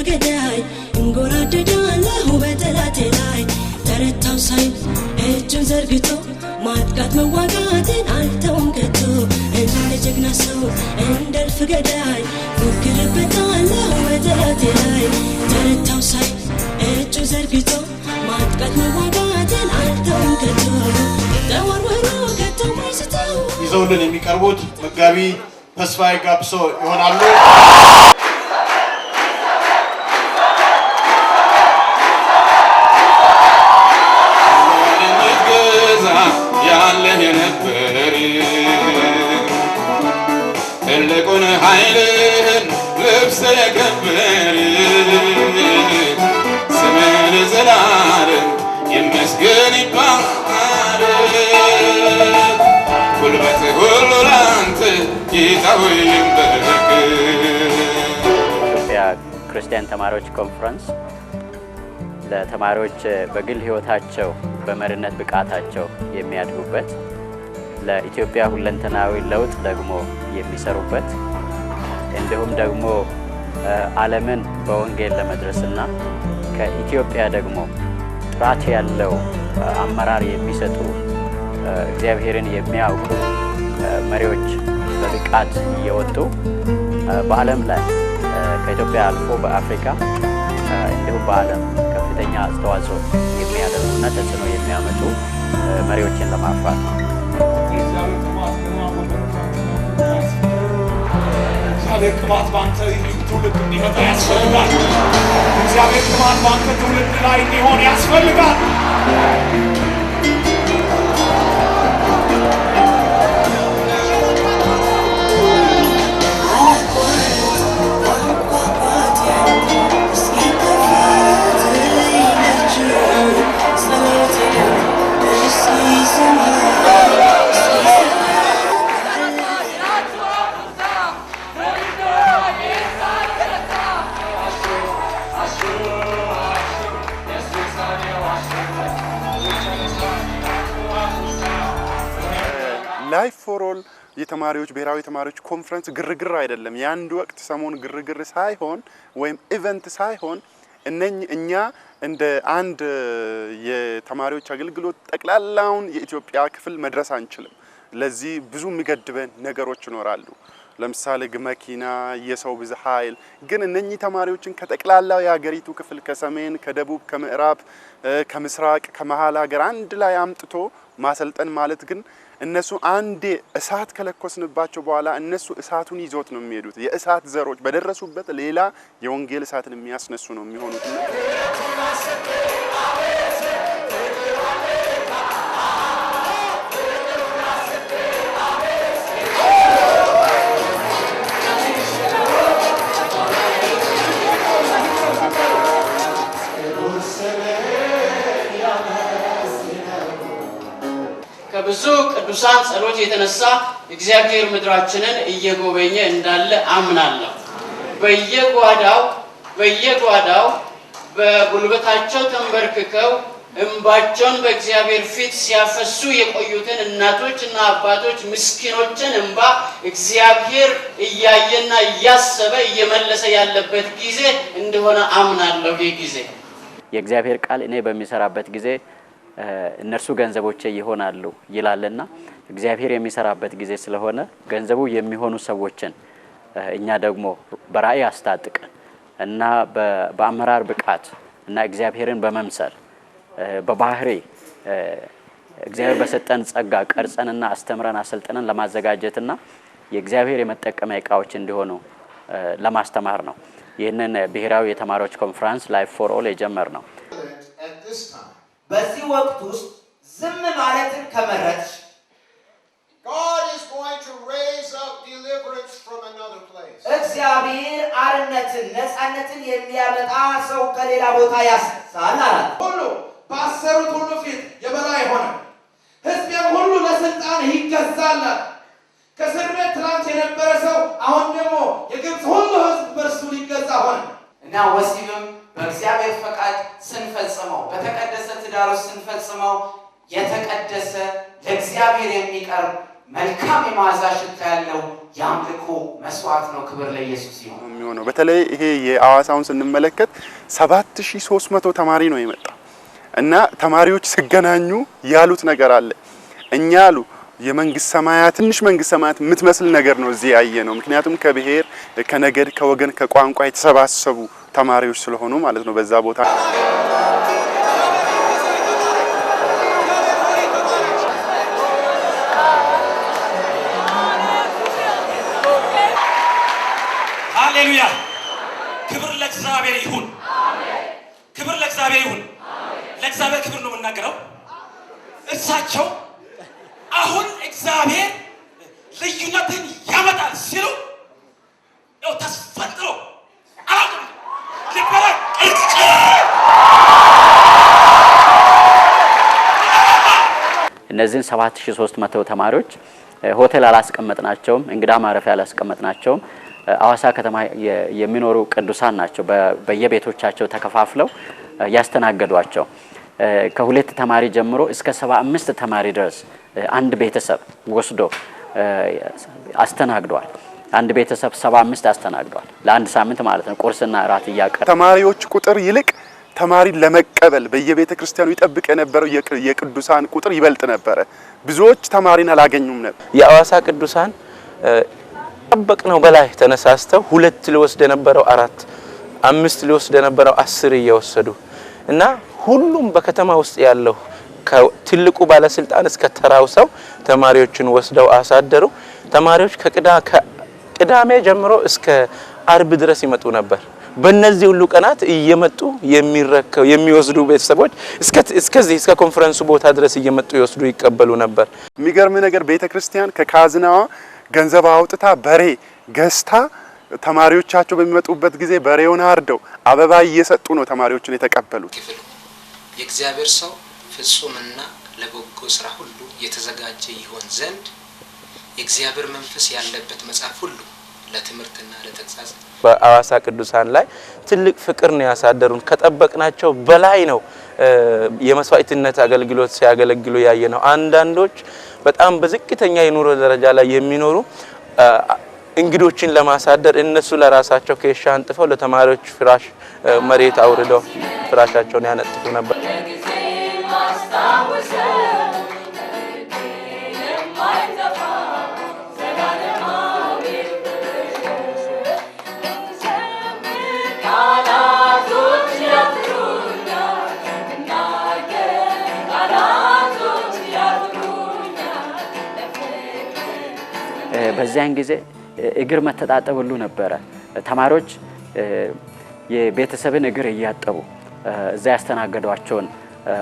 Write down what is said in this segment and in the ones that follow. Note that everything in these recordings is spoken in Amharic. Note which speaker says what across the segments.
Speaker 1: ገዳይ እንጎራደዳለሁ በጠላቴ ላይ። ተረታው ሳይ እጁን ዘርግቶ ማጥቃት መዋጋቴን አልተውም ከቶ። እንደ ጀግና ሰው፣ እንደ እልፍ ገዳይ ፎክርበታለሁ በጠላቴ ላይ። ተረታው ሳይ እጁን ዘርግቶ ማጥቃት መዋጋቴን አልተውም ከቶ። ተወርውሮ ከቶ ማይስተው
Speaker 2: ይዘውልን የሚቀርቡት መጋቢ ተስፋዬ ጋብሶ ይሆናሉ።
Speaker 3: የምትገዛ ያለህ የነበር፣ ትልቁን ኃይልህን ልብሰ የከበር፣ ስምህ ለዘላለም ይመስገን ይባረክ። ጉልበት ሁሉ ላንተ ጌታ ሆይ ይንበርከክ።
Speaker 4: የኢትዮጵያ ክርስቲያን ተማሪዎች ኮንፈረንስ ለተማሪዎች በግል ሕይወታቸው በመሪነት ብቃታቸው የሚያድጉበት፣ ለኢትዮጵያ ሁለንተናዊ ለውጥ ደግሞ የሚሰሩበት፣ እንዲሁም ደግሞ ዓለምን በወንጌል ለመድረስና ከኢትዮጵያ ደግሞ ጥራት ያለው አመራር የሚሰጡ፣ እግዚአብሔርን የሚያውቁ መሪዎች በብቃት እየወጡ በዓለም ላይ ከኢትዮጵያ አልፎ በአፍሪካ እንዲሁም በዓለም ከፍተኛ አስተዋጽኦ የሚያደርጉና ተጽዕኖ የሚያመጡ መሪዎችን ለማፍራት ነው።
Speaker 5: እግዚአብሔር ቅባት በአንተ ትውልድ እንዲመጣ ያስፈልጋል። እግዚአብሔር ቅባት በአንተ ትውልድ ላይ እንዲሆን ያስፈልጋል።
Speaker 6: Life for All የተማሪዎች ብሔራዊ የተማሪዎች ኮንፈረንስ ግርግር አይደለም። የአንድ ወቅት ሰሞን ግርግር ሳይሆን ወይም event ሳይሆን እኛ እንደ አንድ የተማሪዎች አገልግሎት ጠቅላላውን የኢትዮጵያ ክፍል መድረስ አንችልም። ለዚህ ብዙ የሚገድበን ነገሮች ይኖራሉ። ለምሳሌ መኪና፣ የሰው ብዛት፣ ኃይል። ግን እነኚህ ተማሪዎችን ከጠቅላላው የሀገሪቱ ክፍል፣ ከሰሜን፣ ከደቡብ፣ ከምዕራብ፣ ከምስራቅ፣ ከመሀል ሀገር አንድ ላይ አምጥቶ ማሰልጠን ማለት ግን እነሱ አንዴ እሳት ከለኮስንባቸው በኋላ እነሱ እሳቱን ይዞት ነው የሚሄዱት። የእሳት ዘሮች በደረሱበት ሌላ የወንጌል እሳትን የሚያስነሱ ነው የሚሆኑት።
Speaker 7: ከብዙ ቅዱሳን ጸሎት የተነሳ እግዚአብሔር ምድራችንን እየጎበኘ እንዳለ አምናለሁ። በየጓዳው በየጓዳው በጉልበታቸው ተንበርክከው እንባቸውን በእግዚአብሔር ፊት ሲያፈሱ የቆዩትን እናቶች እና አባቶች፣ ምስኪኖችን እንባ እግዚአብሔር እያየና እያሰበ እየመለሰ ያለበት ጊዜ እንደሆነ አምናለሁ። ይህ ጊዜ
Speaker 4: የእግዚአብሔር ቃል እኔ በሚሰራበት ጊዜ እነርሱ ገንዘቦቼ ይሆናሉ ይላልና እግዚአብሔር የሚሰራበት ጊዜ ስለሆነ ገንዘቡ የሚሆኑ ሰዎችን እኛ ደግሞ በራእይ አስታጥቀን እና በአመራር ብቃት እና እግዚአብሔርን በመምሰል በባህሪ እግዚአብሔር በሰጠን ጸጋ ቀርጸንና አስተምረን አሰልጥነን ለማዘጋጀትና የእግዚአብሔር የመጠቀሚያ እቃዎች እንዲሆኑ ለማስተማር ነው። ይህንን ብሔራዊ የተማሪዎች ኮንፈረንስ Life for All የጀመርነው።
Speaker 8: በዚህ ወቅት ውስጥ ዝም ማለትን ከመረጥሽ
Speaker 2: God is going to raise up deliverance from another place.
Speaker 8: እግዚአብሔር አርነትን፣ ነፃነትን የሚያመጣ ሰው ከሌላ ቦታ ያስነሳል አላት።
Speaker 9: ሁሉ ባሰሩት ሁሉ ፊት የበላይ ሆነ። ሕዝቤም ሁሉ ለስልጣን ይገዛል። ከእስር ቤት ትናንት የነበረ ሰው አሁን ደግሞ የግብፅ ሁሉ ሕዝብ በእርሱ ሊገዛ ሆነ።
Speaker 10: እና ወሲብም በእግዚአብሔር ፈቃድ ስንፈጽመው፣ በተቀደሰ ትዳር ውስጥ ስንፈጽመው የተቀደሰ ለእግዚአብሔር የሚቀርብ መልካም የመዓዛ ሽታ ያለው የአምልኮ መስዋዕት ነው። ክብር ለኢየሱስ ይሁን።
Speaker 6: የሚሆነው በተለይ ይሄ የአዋሳውን ስንመለከት 7300 ተማሪ ነው የመጣው እና ተማሪዎች ሲገናኙ ያሉት ነገር አለ። እኛ አሉ የመንግስት ሰማያት ትንሽ መንግስት ሰማያት የምትመስል ነገር ነው እዚህ ያየ ነው። ምክንያቱም ከብሔር፣ ከነገድ፣ ከወገን፣ ከቋንቋ የተሰባሰቡ ተማሪዎች ስለሆኑ ማለት ነው በዛ ቦታ።
Speaker 11: ሃሌሉያ! ክብር ለእግዚአብሔር ይሁን። ክብር ለእግዚአብሔር ይሁን። ለእግዚአብሔር ክብር ነው የምናገረው። እሳቸው አሁን እግዚአብሔር ልዩነትን ያመጣል ሲሉ ያው ተስፈንጥሮ አላውቅም ልበላ ቅርጭ።
Speaker 4: እነዚህን 7300 ተማሪዎች ሆቴል አላስቀመጥናቸውም፣ እንግዳ ማረፊያ አላስቀመጥናቸውም። አዋሳ ከተማ የሚኖሩ ቅዱሳን ናቸው በየቤቶቻቸው ተከፋፍለው ያስተናገዷቸው። ከሁለት ተማሪ ጀምሮ እስከ 75 ተማሪ ድረስ አንድ ቤተሰብ ወስዶ አስተናግዷል። አንድ ቤተሰብ 75 አስተናግዷል። ለአንድ ሳምንት ማለት ነው። ቁርስና እራት እያቀረበ
Speaker 6: ተማሪዎች ቁጥር ይልቅ ተማሪን ለመቀበል በየቤተ ክርስቲያኑ ይጠብቅ የነበረው የቅዱሳን ቁጥር ይበልጥ ነበረ። ብዙዎች ተማሪን አላገኙም ነበር።
Speaker 12: የአዋሳ ቅዱሳን ጠበቅነው በላይ ተነሳስተው ሁለት ሊወስድ የነበረው አራት፣ አምስት ሊወስድ የነበረው 10 እየወሰዱ እና ሁሉም በከተማ ውስጥ ያለው ከትልቁ ባለስልጣን እስከ ተራው ሰው ተማሪዎችን ወስደው አሳደሩ። ተማሪዎች ከቅዳሜ ጀምሮ እስከ አርብ ድረስ ይመጡ ነበር። በእነዚህ ሁሉ ቀናት እየመጡ የሚረከው የሚወስዱ ቤተሰቦች እስከዚህ እስከ ኮንፈረንሱ ቦታ ድረስ እየመጡ ይወስዱ ይቀበሉ ነበር።
Speaker 6: የሚገርም ነገር ቤተ ክርስቲያን ከካዝናዋ ገንዘብ አውጥታ በሬ ገዝታ ተማሪዎቻቸው በሚመጡበት ጊዜ በሬውን አርደው አበባ እየሰጡ ነው ተማሪዎችን የተቀበሉት።
Speaker 13: የእግዚአብሔር ሰው ፍጹምና ለበጎ ስራ ሁሉ የተዘጋጀ ይሆን ዘንድ የእግዚአብሔር መንፈስ ያለበት መጽሐፍ ሁሉ ለትምህርትና ለተግሳጽ።
Speaker 12: በአዋሳ ቅዱሳን ላይ ትልቅ ፍቅር ነው ያሳደሩን። ከጠበቅናቸው በላይ ነው የመስዋዕትነት አገልግሎት ሲያገለግሉ ያየ ነው። አንዳንዶች በጣም በዝቅተኛ የኑሮ ደረጃ ላይ የሚኖሩ እንግዶችን ለማሳደር እነሱ ለራሳቸው ኬሻ አንጥፈው ለተማሪዎች ፍራሽ መሬት አውርደው ፍራሻቸውን ያነጥፉ ነበር።
Speaker 4: በዚያን ጊዜ እግር መተጣጠብ ሁሉ ነበረ። ተማሪዎች የቤተሰብን እግር እያጠቡ እዛ ያስተናገዷቸውን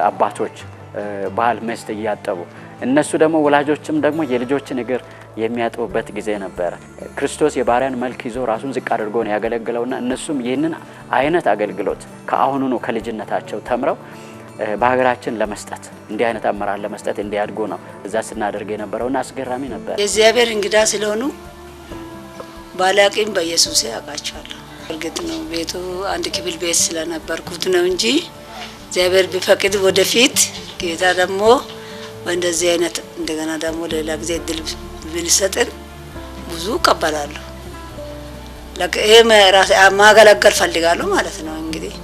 Speaker 4: አባቶች ባል ሚስት እያጠቡ እነሱ ደግሞ ወላጆችም ደግሞ የልጆችን እግር የሚያጥቡበት ጊዜ ነበረ። ክርስቶስ የባሪያን መልክ ይዞ ራሱን ዝቅ አድርጎ ነው ያገለግለውና እነሱም ይህንን አይነት አገልግሎት ከአሁኑ ነው ከልጅነታቸው ተምረው በሀገራችን ለመስጠት እንዲህ አይነት አመራር ለመስጠት እንዲያድጉ ነው እዛ ስናደርግ የነበረውና አስገራሚ ነበር።
Speaker 14: የእግዚአብሔር እንግዳ ስለሆኑ ባላቂም በኢየሱስ ያውቃቸዋለሁ። እርግጥ ነው ቤቱ አንድ ክፍል ቤት ስለነበርኩት ነው እንጂ እግዚአብሔር ቢፈቅድ ወደፊት ጌታ ደግሞ በእንደዚህ አይነት እንደገና ደግሞ ሌላ ጊዜ እድል ቢሰጥን ብዙ እቀበላለሁ። ይሄ ራሴ ማገለገል ፈልጋለሁ ማለት ነው። እንግዲህ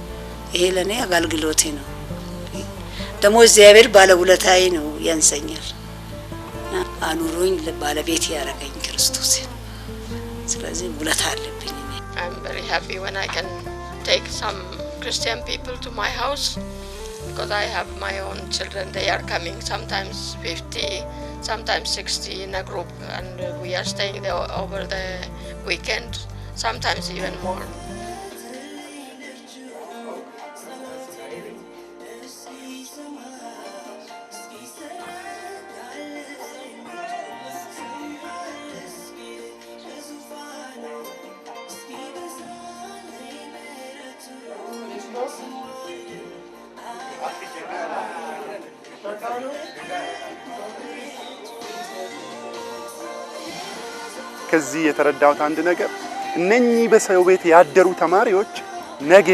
Speaker 14: ይሄ ለእኔ አገልግሎቴ ነው። ደግሞ እግዚአብሔር ባለውለታዬ ነው፣ ያንሰኛል። አኑሮኝ ባለቤት ያደረገኝ ክርስቶስ። ስለዚህ ውለታ አለብኝ።
Speaker 15: I'm very happy when I can take some Christian people to my house because I have my own children. They are coming sometimes 50, sometimes 60 in a group, and we are staying there over the weekend, sometimes even more.
Speaker 6: ከዚህ የተረዳሁት አንድ ነገር እነኚህ በሰው ቤት ያደሩ ተማሪዎች ነገ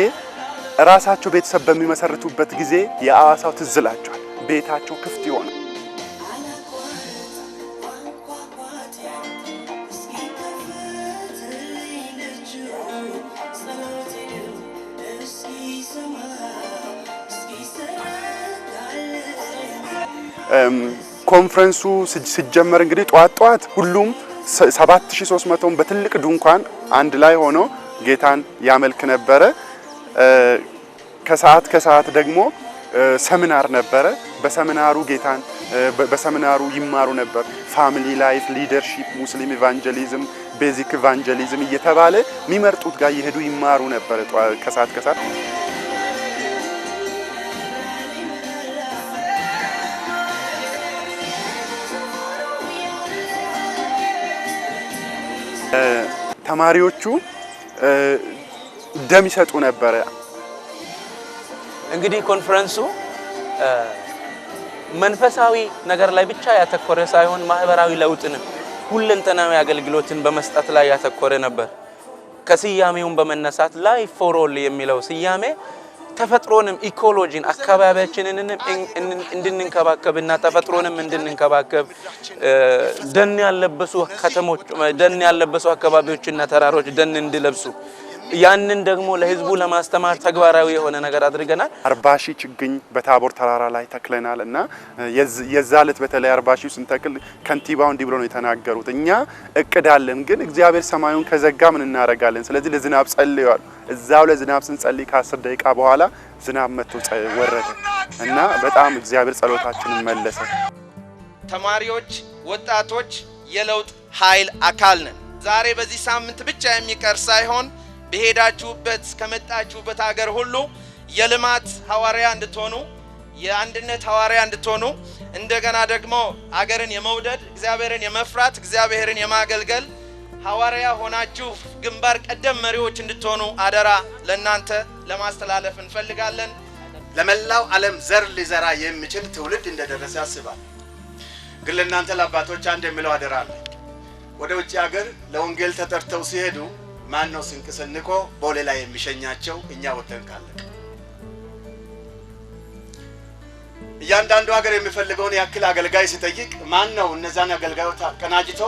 Speaker 6: ራሳቸው ቤተሰብ በሚመሰርቱበት ጊዜ የአዋሳው ትዝ ይላቸዋል። ቤታቸው ክፍት ይሆናል። ኮንፈረንሱ ሲጀመር እንግዲህ ጧት ጧት ሁሉም 7300 በትልቅ ድንኳን አንድ ላይ ሆኖ ጌታን ያመልክ ነበረ። ከሰዓት ደግሞ ሰሚናር ነበረ። በሰሚናሩ ጌታን በሰሚናሩ ይማሩ ነበር። Family life፣ leadership፣ Muslim evangelism፣ basic evangelism እየተባለ የሚመርጡት ጋር እየሄዱ ይማሩ ነበር ከሰዓት ከሰዓት። ተማሪዎቹ ደም ይሰጡ ነበር።
Speaker 12: እንግዲህ ኮንፈረንሱ መንፈሳዊ ነገር ላይ ብቻ ያተኮረ ሳይሆን ማህበራዊ ለውጥንም ሁለንተናዊ አገልግሎትን በመስጠት ላይ ያተኮረ ነበር። ከስያሜውም በመነሳት Life for All የሚለው ስያሜ ተፈጥሮንም ecology ን አካባቢያችንንም እንድንንከባከብና ተፈጥሮንም እንድንንከባከብ ደን ያለበሱ ከተሞች፣ ደን ያለበሱ አካባቢዎችና ተራሮች ደን እንዲለብሱ ያንን ደግሞ ለህዝቡ ለማስተማር ተግባራዊ የሆነ ነገር አድርገናል።
Speaker 6: 40 ሺህ ችግኝ በታቦር ተራራ ላይ ተክለናል እና የዛ ዕለት በተለይ 40 ሺህ ስንተክል ከንቲባው እንዲህ ብሎ ነው የተናገሩት። እኛ እቅድ አለን፣ ግን እግዚአብሔር ሰማዩን ከዘጋ ምን እናደርጋለን? ስለዚህ ለዝናብ ጸልዩ አሉ። እዛው ለዝናብ ስንጸልይ ከ10 ደቂቃ በኋላ ዝናብ መጥቶ ወረደ እና በጣም እግዚአብሔር ጸሎታችንን መለሰ።
Speaker 9: ተማሪዎች፣ ወጣቶች የለውጥ ኃይል አካል ነን። ዛሬ በዚህ ሳምንት ብቻ የሚቀር ሳይሆን በሄዳችሁበት ከመጣችሁበት ሀገር ሁሉ የልማት ሐዋርያ እንድትሆኑ፣ የአንድነት ሐዋርያ እንድትሆኑ፣ እንደገና ደግሞ አገርን የመውደድ፣ እግዚአብሔርን የመፍራት፣ እግዚአብሔርን የማገልገል ሐዋርያ ሆናችሁ ግንባር ቀደም መሪዎች እንድትሆኑ አደራ ለእናንተ ለማስተላለፍ እንፈልጋለን።
Speaker 16: ለመላው ዓለም ዘር ሊዘራ የሚችል ትውልድ እንደደረሰ ያስባል። ግን ለእናንተ ለአባቶች አንድ የሚለው አደራ አለ። ወደ ውጭ ሀገር ለወንጌል ተጠርተው ሲሄዱ ማን ነው ስንቅ ሰንቆ ቦሌ ላይ የሚሸኛቸው? እኛ ወጥተን ካለቅ እያንዳንዱ ሀገር የሚፈልገውን ያክል አገልጋይ ሲጠይቅ ማን ነው እነዛን አገልጋዮች አቀናጅቶ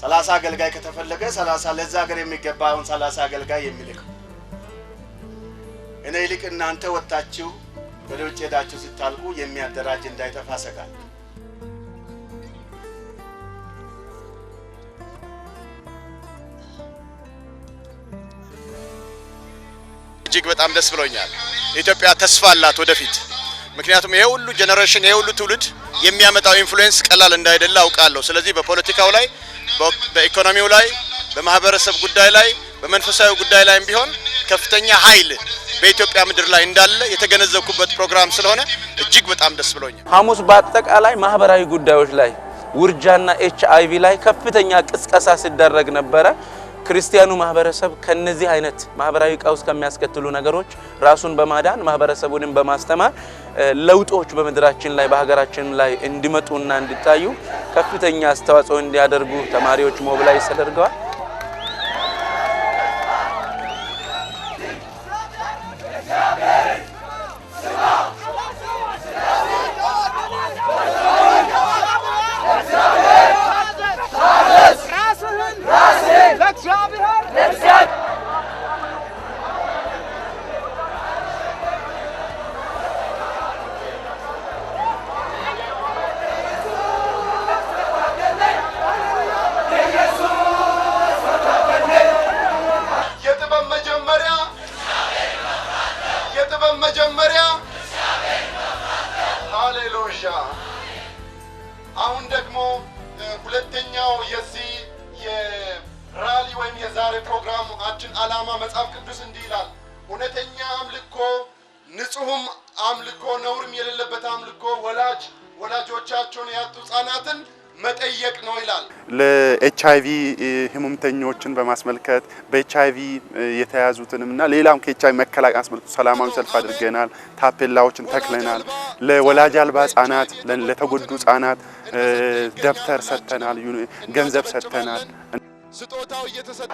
Speaker 16: 30 አገልጋይ ከተፈለገ 30 ለዛ ሀገር የሚገባውን 30 አገልጋይ የሚልከው? እኔ ይልቅ እናንተ ወጥታችሁ ወደ ውጭ ሄዳችሁ ስታልቁ የሚያደራጅ እንዳይጠፋ ሰጋለሁ።
Speaker 17: እጅግ በጣም ደስ ብሎኛል። ኢትዮጵያ ተስፋ አላት ወደፊት። ምክንያቱም ይሄ ሁሉ generation፣ ይሄ ሁሉ ትውልድ የሚያመጣው influence ቀላል እንዳይደለ አውቃለሁ። ስለዚህ በፖለቲካው ላይ፣ በኢኮኖሚው ላይ፣ በማህበረሰብ ጉዳይ ላይ፣ በመንፈሳዊ ጉዳይ ላይም ቢሆን ከፍተኛ ኃይል በኢትዮጵያ ምድር ላይ እንዳለ የተገነዘብኩበት ፕሮግራም ስለሆነ እጅግ በጣም ደስ ብሎኛል።
Speaker 12: ሐሙስ በአጠቃላይ ማህበራዊ ጉዳዮች ላይ ውርጃና HIV ላይ ከፍተኛ ቅስቀሳ ሲደረግ ነበረ። ክርስቲያኑ ማህበረሰብ ከነዚህ አይነት ማህበራዊ ቀውስ ከሚያስከትሉ ነገሮች ራሱን በማዳን ማህበረሰቡንም በማስተማር ለውጦች በምድራችን ላይ በሀገራችን ላይ እንዲመጡና እንዲታዩ ከፍተኛ አስተዋጽኦ እንዲያደርጉ ተማሪዎች mobilize ተደርገዋል።
Speaker 2: የጥበብ መጀመሪያ ሃሌሉያ። አሁን ደግሞ ሁለተኛው የዚህ የራሊ ወይም የዛሬ ፕሮግራማችን ዓላማ መጽሐፍ ቅዱስ እንዲህ ይላል፣ እውነተኛ አምልኮ፣ ንጹህም አምልኮ፣ ነውርም የሌለበት አምልኮ ወላጆቻቸውን ያጡ ህጻናትን መጠየቅ ነው ይላል።
Speaker 6: ለኤችአይቪ ህመምተኞችን በማስመልከት በኤችአይቪ የተያዙትንም እና ሌላም ከኤችአይቪ መከላከል አስመልክቶ ሰላማዊ ሰልፍ አድርገናል። ታፔላዎችን ተክለናል። ለወላጅ አልባ ህጻናት፣ ለተጎዱ ህጻናት ደብተር ሰጥተናል፣ ገንዘብ ሰጥተናል።
Speaker 2: ስጦታው እየተሰጠ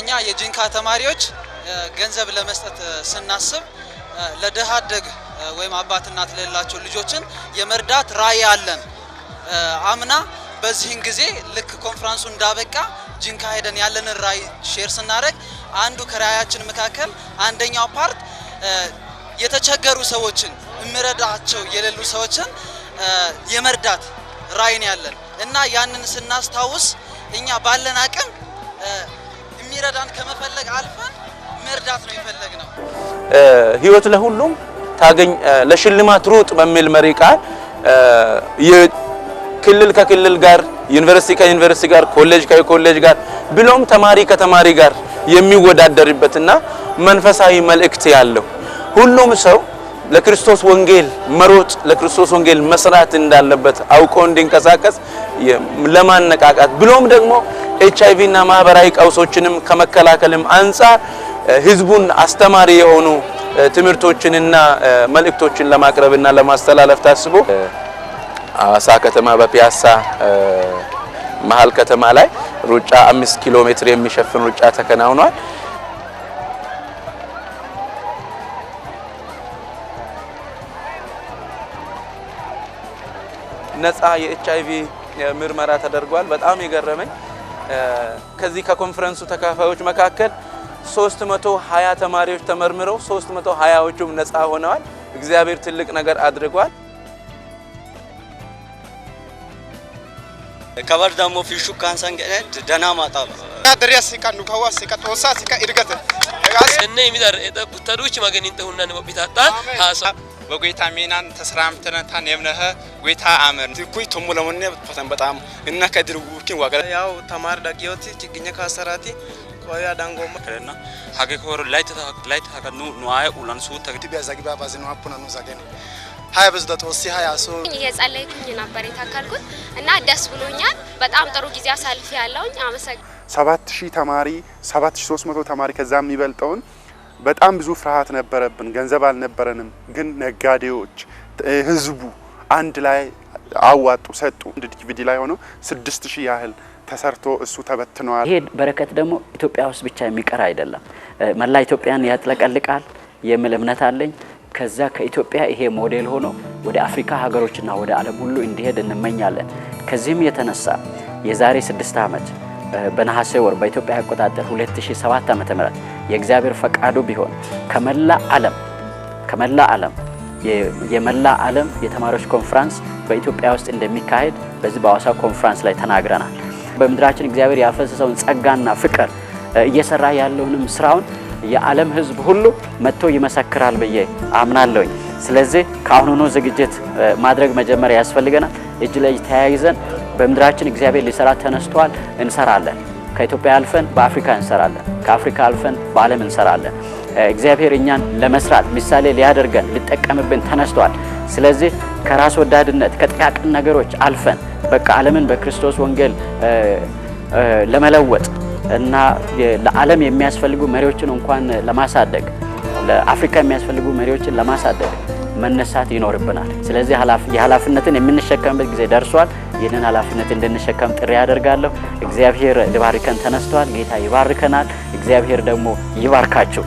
Speaker 18: እኛ የጂንካ ተማሪዎች ገንዘብ ለመስጠት ስናስብ ለድሃ አደግ ወይም አባት እናት ለሌላቸው ልጆችን የመርዳት ራዕይ አለን። አምና በዚህን ጊዜ ልክ ኮንፈረንሱ እንዳበቃ ጂንካ ሄደን ያለንን ራዕይ share ስናደርግ አንዱ ከራዕያችን መካከል አንደኛው part የተቸገሩ ሰዎችን፣ የሚረዳቸው የሌሉ ሰዎችን የመርዳት ራዕይ ነው ያለን። እና ያንን ስናስታውስ እኛ ባለን አቅም የሚረዳን ከመፈለግ አልፈን መርዳት ነው የፈለግነው።
Speaker 12: ህይወት ለሁሉም ታገኝ ለሽልማት ሩጥ በሚል መሪ ቃል ክልል ከክልል ጋር፣ ዩኒቨርሲቲ ከዩኒቨርሲቲ ጋር፣ ኮሌጅ ከኮሌጅ ጋር ብሎም ተማሪ ከተማሪ ጋር የሚወዳደርበትና መንፈሳዊ መልእክት ያለው፣ ሁሉም ሰው ለክርስቶስ ወንጌል መሮጥ፣ ለክርስቶስ ወንጌል መስራት እንዳለበት አውቆ እንዲንቀሳቀስ ለማነቃቃት፣ ብሎም ደግሞ ኤችአይቪ እና ማህበራዊ ቀውሶችንም ከመከላከልም አንጻር ህዝቡን አስተማሪ የሆኑ ትምህርቶችንና መልእክቶችን ለማቅረብና ለማስተላለፍ ታስቦ ሐዋሳ ከተማ በፒያሳ መሀል ከተማ ላይ ሩጫ 5 ኪሎ ሜትር የሚሸፍን ሩጫ ተከናውኗል። ነፃ የኤችአይቪ ምርመራ ተደርጓል። በጣም የገረመኝ ከዚህ ከኮንፈረንሱ ተካፋዮች መካከል 320 ተማሪዎች ተመርምረው 320ዎቹም ነፃ ሆነዋል። እግዚአብሔር ትልቅ ነገር አድርጓል።
Speaker 19: ከበር ደግሞ ፊሹ ካንሳን ደና ማጣ
Speaker 20: እነ የሚዳር ቡታዶች ማገኒን ተሁናን ወቢታጣ ሀሳ
Speaker 3: በጎይታ ሚናን ተስራምተነታን የምነህ ጎይታ አመን
Speaker 21: ኩይ ቶሞ ለሞነ ፈተን በጣም እና ከድርጉኪን ዋጋ
Speaker 22: ያው ተማር ዳቂዮቲ ችግኘ ካሰራቲ ቆያ ዳንጎማ
Speaker 23: ከለና ሀገ ኮር ላይት ላይት ሀገኑ ኑአይ ኡላን ሱ ተግ
Speaker 24: ቲቢያ ዛግባ ባዝኑ አፑና ኑ ዛገነ ሀያ በዝዳ ተወሲ ሀያ ሶ
Speaker 25: እየጸለይኩኝ ነበር የታከልኩት እና ደስ ብሎኛል። በጣም ጥሩ ጊዜ አሳልፌ ያለውኝ አመሰግናለሁ።
Speaker 6: 7000 ተማሪ፣ 7300 ተማሪ ከዛ የሚበልጠውን፣ በጣም ብዙ ፍርሃት ነበረብን። ገንዘብ አልነበረንም። ግን ነጋዴዎች፣ ህዝቡ አንድ ላይ አዋጡ፣ ሰጡ። አንድ ዲቪዲ ላይ ሆኖ 6000 ያህል ተሰርቶ እሱ ተበትነዋል።
Speaker 4: ይሄ በረከት ደግሞ ኢትዮጵያ ውስጥ ብቻ የሚቀር አይደለም፣ መላ ኢትዮጵያን ያጥለቀልቃል የሚል እምነት አለኝ። ከዛ ከኢትዮጵያ ይሄ ሞዴል ሆኖ ወደ አፍሪካ ሀገሮችና ወደ ዓለም ሁሉ እንዲሄድ እንመኛለን። ከዚህም የተነሳ የዛሬ 6 ዓመት በነሐሴ ወር በኢትዮጵያ አቆጣጠር 2007 ዓ.ም የእግዚአብሔር ፈቃዱ ቢሆን ከመላ ዓለም የመላ ዓለም የተማሪዎች ኮንፈረንስ በኢትዮጵያ ውስጥ እንደሚካሄድ በዚህ በሐዋሳ ኮንፈረንስ ላይ ተናግረናል። በምድራችን እግዚአብሔር ያፈሰሰውን ጸጋና ፍቅር፣ እየሰራ ያለውንም ስራውን የዓለም ሕዝብ ሁሉ መጥቶ ይመሰክራል ብዬ አምናለሁኝ። ስለዚህ ከአሁኑኑ ዝግጅት ማድረግ መጀመር ያስፈልገናል። እጅ ለእጅ ተያይዘን በምድራችን እግዚአብሔር ሊሰራ ተነስቷል። እንሰራለን። ከኢትዮጵያ አልፈን በአፍሪካ እንሰራለን። ከአፍሪካ አልፈን በዓለም እንሰራለን። እግዚአብሔር እኛን ለመስራት፣ ምሳሌ ሊያደርገን፣ ሊጠቀምብን ተነስቷል። ስለዚህ ከራስ ወዳድነት፣ ከጥቃቅን ነገሮች አልፈን በቃ ዓለምን በክርስቶስ ወንጌል ለመለወጥ እና ለዓለም የሚያስፈልጉ መሪዎችን እንኳን ለማሳደግ፣ ለአፍሪካ የሚያስፈልጉ መሪዎችን ለማሳደግ መነሳት ይኖርብናል። ስለዚህ የኃላፊነትን የምንሸከምበት ጊዜ ደርሷል። ይህንን ኃላፊነት እንድንሸከም ጥሪ ያደርጋለሁ። እግዚአብሔር ሊባርከን ተነስቷል። ጌታ ይባርከናል። እግዚአብሔር ደግሞ ይባርካችሁ።